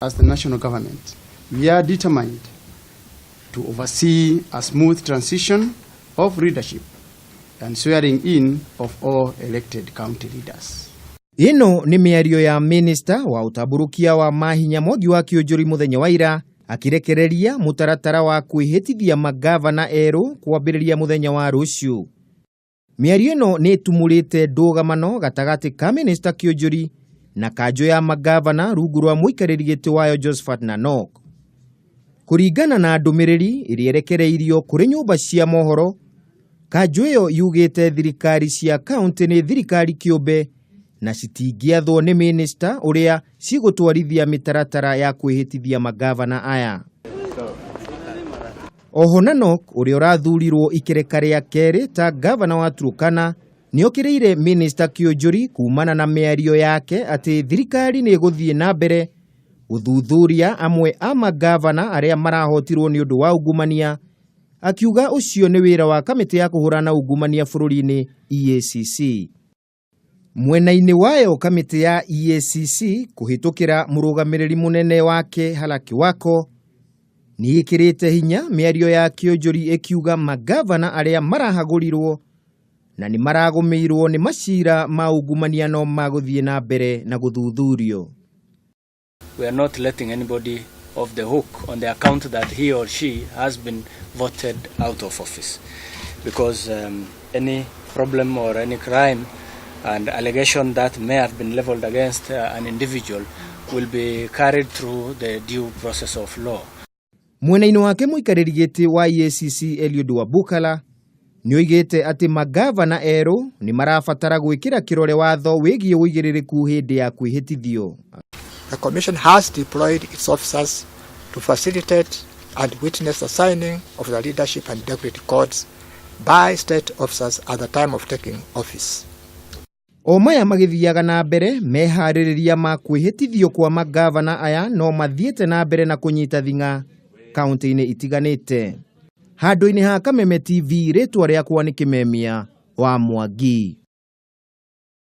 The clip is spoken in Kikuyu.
As the national government, we are determined to oversee a smooth transition of leadership and swearing in of all elected county leaders. Ĩno nĩ mĩario ya minista wa ũtambũrũkia wa mahinya Mwangi wa Kĩũnjũri mũthenya wa ira akĩrekereria mũtaratara wa kwĩhĩtithia magavana erũ kwambĩrĩria mũthenya wa rũciũ. Mĩario ĩno nĩ ĩtumũrĩte ndũgamano gatagatĩ ka minista Kĩũnjũri na kanjũ ya magavana rungu rwa mũikarĩri gĩtĩ wayo Josephat Nanok. Kũringana na ndũmĩrĩri ĩrĩa ĩrekereirio kũrĩ nyũmba cia mohoro, kanjũ ĩyo yugĩte thirikari cia kaunti nĩ thirikari kĩũmbe na citingĩathwo nĩ minista ũrĩa cigũtwarithia mĩtaratara ya kwĩhĩtithia magavana aya. Oho Nanok ũrĩa ũrathurirwo ikereka rĩa kerĩ ta gavana wa Turkana nĩokĩrĩire minista Kĩũnjũri kumana na mĩario yake atĩ thirikari nĩ ĩgũthiĩ na mbere gũthuthuria amwe a magavana arĩa marahotirwo nĩ ũndũ wa ungumania, akiuga ũcio nĩ wĩra wa kamĩtĩ ya kũhũrana ungumania bũrũri-inĩ EACC. Mwena-inĩ wayo kamĩtĩ ya EACC kũhĩtũkĩra mũrũgamĩrĩri mũnene wake Halaki Wako nĩ ĩkĩrĩte hinya mĩario ya Kĩũnjũri ĩkiuga magavana arĩa marahagũrirwo na nĩ maragũmĩirwo nĩ macira ma ungumania no magũthiĩ na mbere na gũthuthurio. We are not letting anybody off the hook on the account that he or she has been voted out of office. Because any problem or any crime and allegation that may have been leveled against an individual will be carried through the due process of law. Mwena-inĩ wake mũikarĩri gĩtĩ wa EACC Eliud Wabukala nĩoigĩte atĩ magavana erũ nĩ marabatara gwĩkĩra kĩrore watho wĩgiĩ ũigĩrĩrĩku hĩndĩ ya kwĩhĩtithio. The Commission has deployed its officers to facilitate and witness the signing of the leadership and integrity codes by state officers at the time of taking office. O maya magĩthiaga na mbere, meharĩrĩria ma kwĩhĩtithio kwa magavana aya no mathiĩte na mbere na kũnyita thing'a kaunti-inĩ itiganĩte. Handũ-inĩ ha Kameme TV, rĩtwa rĩakwa nĩ Kĩmemia wa Mwangi.